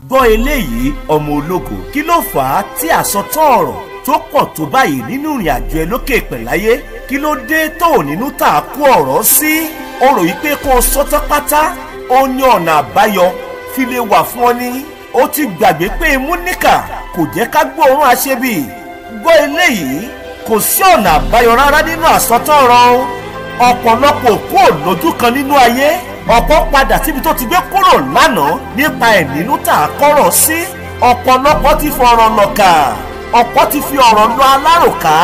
Gbọ́ eléyìí ọmọ ológo, kí ló fà á tí àsọtán ọ̀rọ̀ tó pọ̀ tó báyìí nínú ìrìn àjò ẹ lókè pẹ̀láyé? Kí ló dé tó ò nínú tà á kó ọ̀rọ̀ sí? O rò yí pé kó o sọ́tán pátá ó ní ọ̀nà àbáyọ fi lè wà fún ọ ní. Ó ti gbàgbé pé imú níkà kò jẹ́ ká gbóòórùn aṣebi. Gbọ́ eléyìí, kò sí ọ̀nà àbáyọ rárá nínú àsọtán ọ̀rọ̀ o. Ọ̀pọ̀lọpọ̀ kú lójú kan nínú ayé, ọ̀pọ̀ padà síbi tó ti gbé kúrò lánàá nípa ẹ̀nínú tà á kọ́rọ̀ sí. Ọ̀pọ̀lọpọ̀ ti fọ̀rọ̀ lọ̀kà, ọ̀pọ̀ ti fi ọ̀rọ̀ lọ aláròká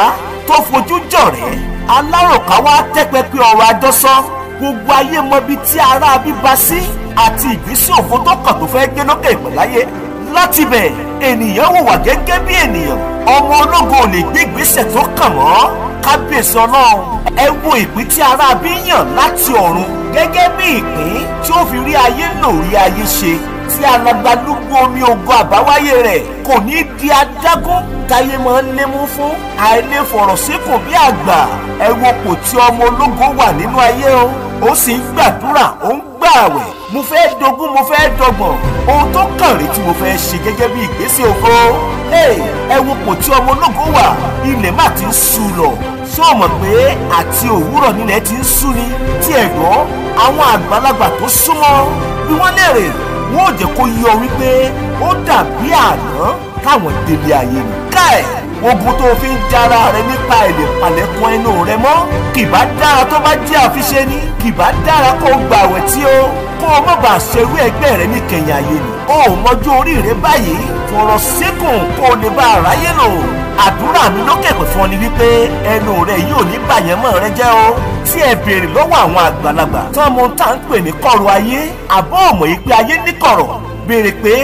tó fojú jọ̀rẹ́. Aláròká wá tẹ́pẹpẹ ọ̀rọ̀ àjọsọ, gbogbo ayé mọbi tí ará bíba sí àti ìgbésí òfo tó kàn tó fẹ́ gbé lókè ìpẹ̀láyé. Láti bẹ̀ ènìyàn hùwà gẹ́gẹ́ bí ènìyàn, ọmọ ológo ò lè gbé ìgbésẹ̀ tó kàn mọ́. Kábíyèsí Ọlọ́run, ẹ wo ìpín tí ará bí yàn láti ọ̀run gẹ́gẹ́ bí ìpín tí ó fi rí ayé lò rí ayé ṣe, tí alagbalúgbú omi ògo àbáwáyé rẹ̀ kò ní di adágún táyé máa ń lémú fún àìlèfọ̀rọ̀ síkùn bí àgbà. Ẹ wo kò tí ọmọ ológo wà nínú ayé o, ó sì ń gbàdúrà, ó ń gbààwẹ̀. Mo fẹ́ dogún, mo fẹ́ dọgbọ̀n, ohun tó kàn rí tí mo fẹ́ ṣe gẹ́gẹ́ bí ìgbésẹ̀ ògo. Ẹ wo kò tí ọmọ ológo wà, ilẹ̀ má ti ń sú lọ. Ṣé o mọ̀ pé àti òwúrọ̀ nílẹ̀ ti ń sú ni? Tí ẹ gbọ́, àwọn àgbàlagbà tó súnmọ́ bí wọ́n léèrè, wọ́n ò jẹ́ kó yọ wípé ó dàbí àná káwọn délé ayé ni. Káì, ogun tó fi ń jara rẹ nípa èlé palẹ̀kùn ẹnu rẹ mọ́, kìbá dára tó bá jẹ́ àfiṣe ni, kìbá dára kó o gbàwẹ̀ tí o kó o má bàa ṣerú ẹgbẹ́ rẹ níkẹyìn ayé ni. O ò mọjú orí rẹ báyìí, fọ̀rọ̀ síkùn kó o lè bá aráyé lò. Àdúrà mi lókè pẹ̀ fún ọ ni wípé ẹnu rẹ yóò ní bàyẹn mọ́ rẹ jẹ́ o. Tí ẹ béèrè lọ́wọ́ àwọn àgbàlagbà tán mo tá ń pè ní kọ̀rọ̀ ayé, àbọ̀ ọ̀mọ̀ yìí pé ayé ní kọ̀rọ̀. Béèrè pé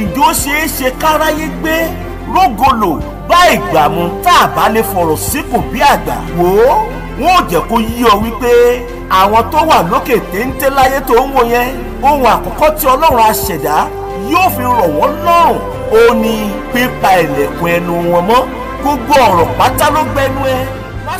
ìjó ṣeé ṣe káráyé gbé rógolo bá ìgbà mu tá a bá lè fọ̀rọ̀ síkùn bí àgbà. Wò ó, wọn ò jẹ́ kó yí ọ wípé àwọn tó wà lókè téńté láyé tó ń wò yẹn, ohun àkọ́kọ́ tí Ọlọ́run aṣẹ̀dá yóò fi rọ̀ wọ́n lọ́rùn ó ní pípa ẹ̀lẹ̀kùn ẹnu wọn mọ́. Gbogbo ọ̀rọ̀ pátá ló gbẹnu ẹ. Má